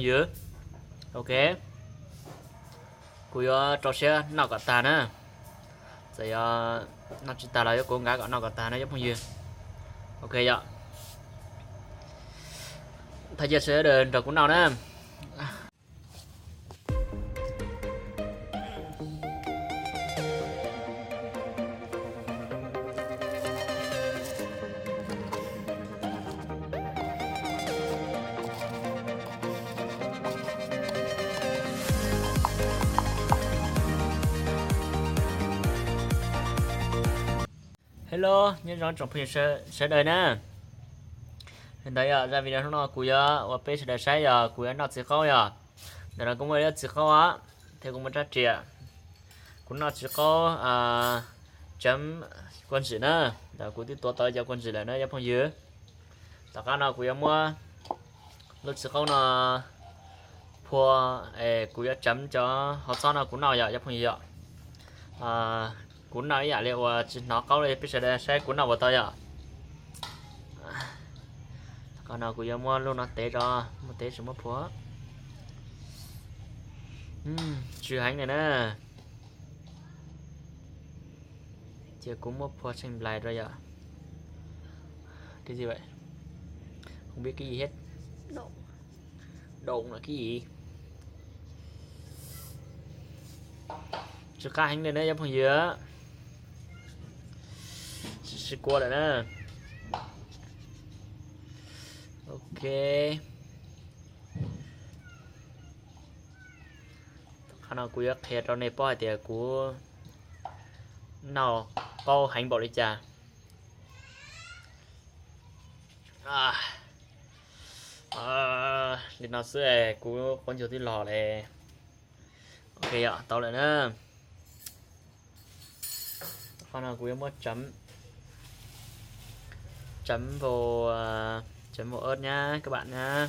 Ywg, ok, kuv yuav rau siab noj kom tag na. Txawm yog noj tsis tag los yuav kuv nkav kom noj kom tag na cov phooj ywg. Ok yom. Thov caw sawv daws nrog kuv noj na. Hello, nyob zoo tsoom phooj ywg sawv daws na. Li ntawd yog zaj video hnub no kuv yuav ua peb sawv daws saib yog kuv yuav noj txiv qaub yog. Ntawm no kuv muaj ib txiv qaub os, thiab kuv muaj rab riam. Kuv noj txiv qaub chấm kua ntxim na. Ntawm kuv twb tuav tau cov kua ntxim lawm na cov phooj ywg. Tom qab no kuv yuav muab lub txiv qaub no phua, kuv yuav chấm cov hov txhob no kuv noj yom cov phooj ywg yom. Kuv noj ib yam li uas tsis hnov qaub li, peb sawv daws saib kuv noj puas tau yom. Qhov no kuv yuav muab lub no tev tso, muab tev tsis muab phua. Tsw heev li na. Ces kuv muab phua tsheej nplais rau yom. Cái gì vậy? Không biết cái gì hết. Đậu. Đậu là cái gì? Tsw qab heev li na cov phooj ywg. Tsis kua lawm na. Ok. Qhov no kuv yuav qhia rau nej paub hais tias kuv noj qaub heev npaum li cas. Li no xwb kuv qaub ncaug twb log li. Ok yom, tau lawm na. Qhov no kuv yuav muab chấm, chấm vào, chấm vào ớt nhá các bạn nhá.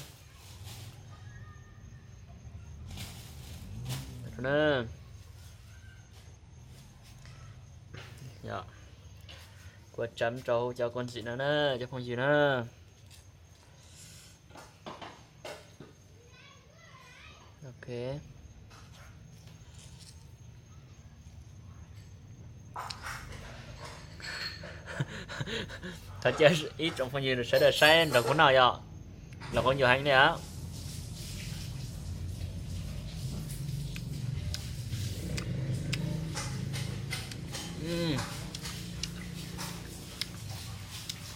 Kuv chấm rau cov kua ntxim no na cov phooj ywg na. Ok. Thov caw ib tsoom phooj ywg sawv daws saib nrog kuv noj yom. Los qaub ncaug heev li.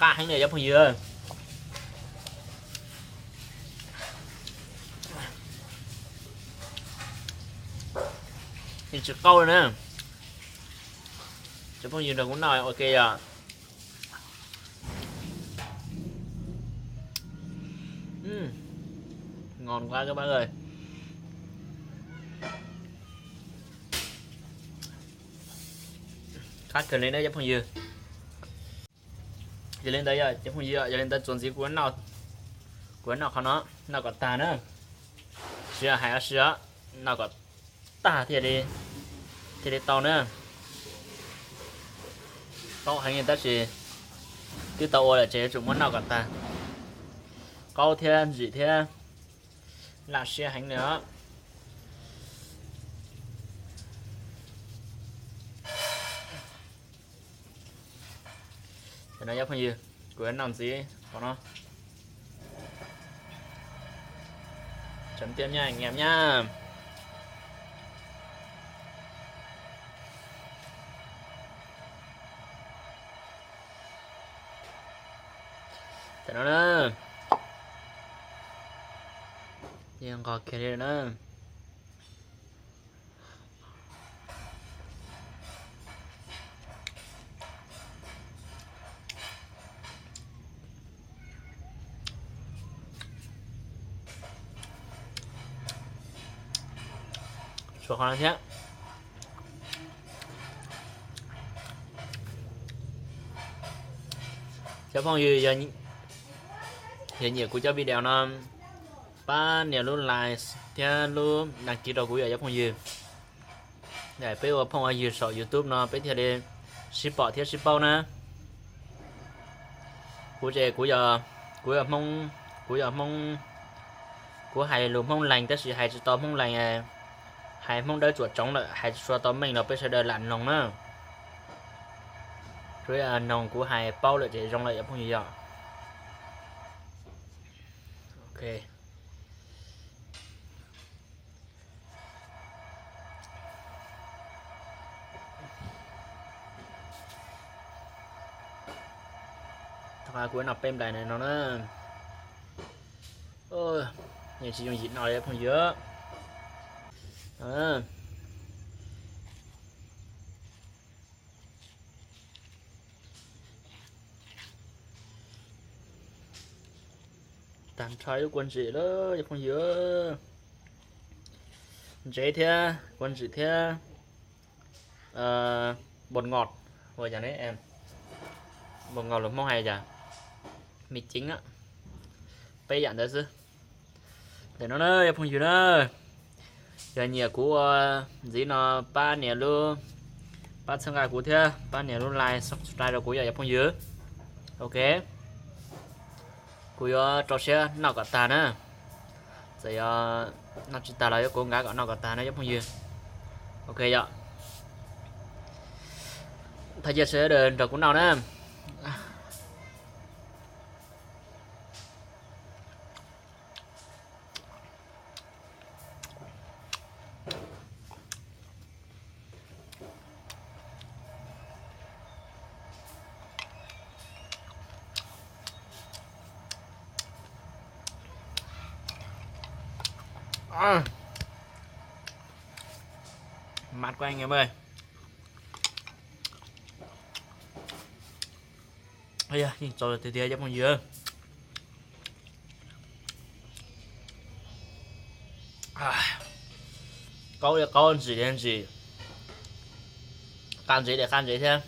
Qab heev li cov phooj ywg. Yeej tsis qaub li na. Cov phooj ywg nrog kuv noj ok yom. Ngon quá các bác ơi. Khab kawg li na cov phooj ywg. Yog li ntawd yog cov phooj ywg, yog li ntawd txuas ntxiv kuv, kuv noj qhov no, noj kom tag na. Sib hais os, sib noj kom tag thiaj li, thiaj li tau na. Qaub heev li tab sis twb tau ua lawm ces yuav tsum muab noj kom tag. Qaub thiab ntsim thiab, lam siab heev li os. Tam no cov phooj ywg, kuv yuav noj ntxiv qhov no. Chấm tiếp nha anh em nhá. Tam no na, yeej nqos kiag li na. Tshuav qhov no thiab. Cov phooj ywg, yog nyiam kuv cov video no, pab nias lub like thiab lub đăng ký rau kuv yom cov phooj ywg. Peb ua phooj ua ywg saum YouTube no peb thiaj li sib pom thiab sib paub na. Kuv ces kuv, kuv yog Hmoob, kuv yog Hmoob, kuv Kuv hais lus Hmoob Lees tab sis hais tsis tau Hmoob Lees, hais Hmoob Dawb Tsuam Tsoov lawm, hais tsis tau meej los peb sawv daws lam noog na. Tsuas yog noog kuv hais paub lawm ces zoo lawm yog phooj ywg yom. Ok. Kuv noj peb nplais no na. Yeej tsis yooj yim no li phooj ywg. Tag nrho ib lub kua ntsim lawm cov phooj ywg. Ntsev thiab kua ntsim thiab bột ngọt, ua cas ne, bột ngọt lus Hmoob hais cas, mì chính á, peb yam ntawd xwb. Ntawm no na cov phooj ywg na, yog nyiam kuv ua ntxiv no pab nias lub, pab txhawb nqa kuv thiab pab nias lub like subscribe rau kuv yom cov phooj ywg. Ok, kuv yuav rau siab noj kom tag na. Txawm yog noj tsis tag los yuav kuv nkav kom noj kom tag na cov phooj ywg. Ok yom. Thov caw sawv daws nrog kuv noj na. Mát quá anh em ơi. Yeej txaus tiag tiag cov phooj ywg. Qaub li qaub, ntsim li ntsim, qab ntsev li qab ntsev thiab.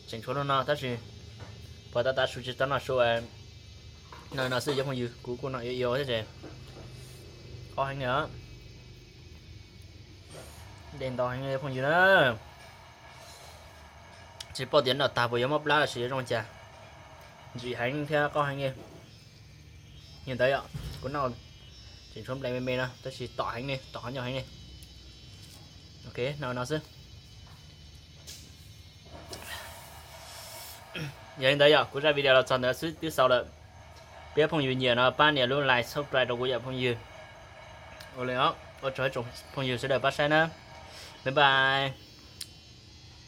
Tseem tshuav lub no tab sis puas tab tab su tsis tau noj su. No no xwb cov phooj ywg, kuv kuj noj yuav yuav thiab ces. Qaub heev li os. Dej ntau heev li phooj ywg na. Tsis paub tias noj tag puas yuav mob plab los sis yuav zoo cas. Ntsim heev thiab qaub heev li. Yog ntawd yom, kuv noj tseem tshuav nplej me me no tab sis tom heev li, tom qhov ncauj heev li. Ok, no no xwb. Yog li ntawd yog kuv zaj video los txog ntawd xwb twb xaus lawm. Peb phooj ywg nyiam no pab nias lub like subscribe rau kuv yom phooj ywg. Ua li os, ua tsaug tsoom phooj ywg sawv daws pab saib na. Bye bye.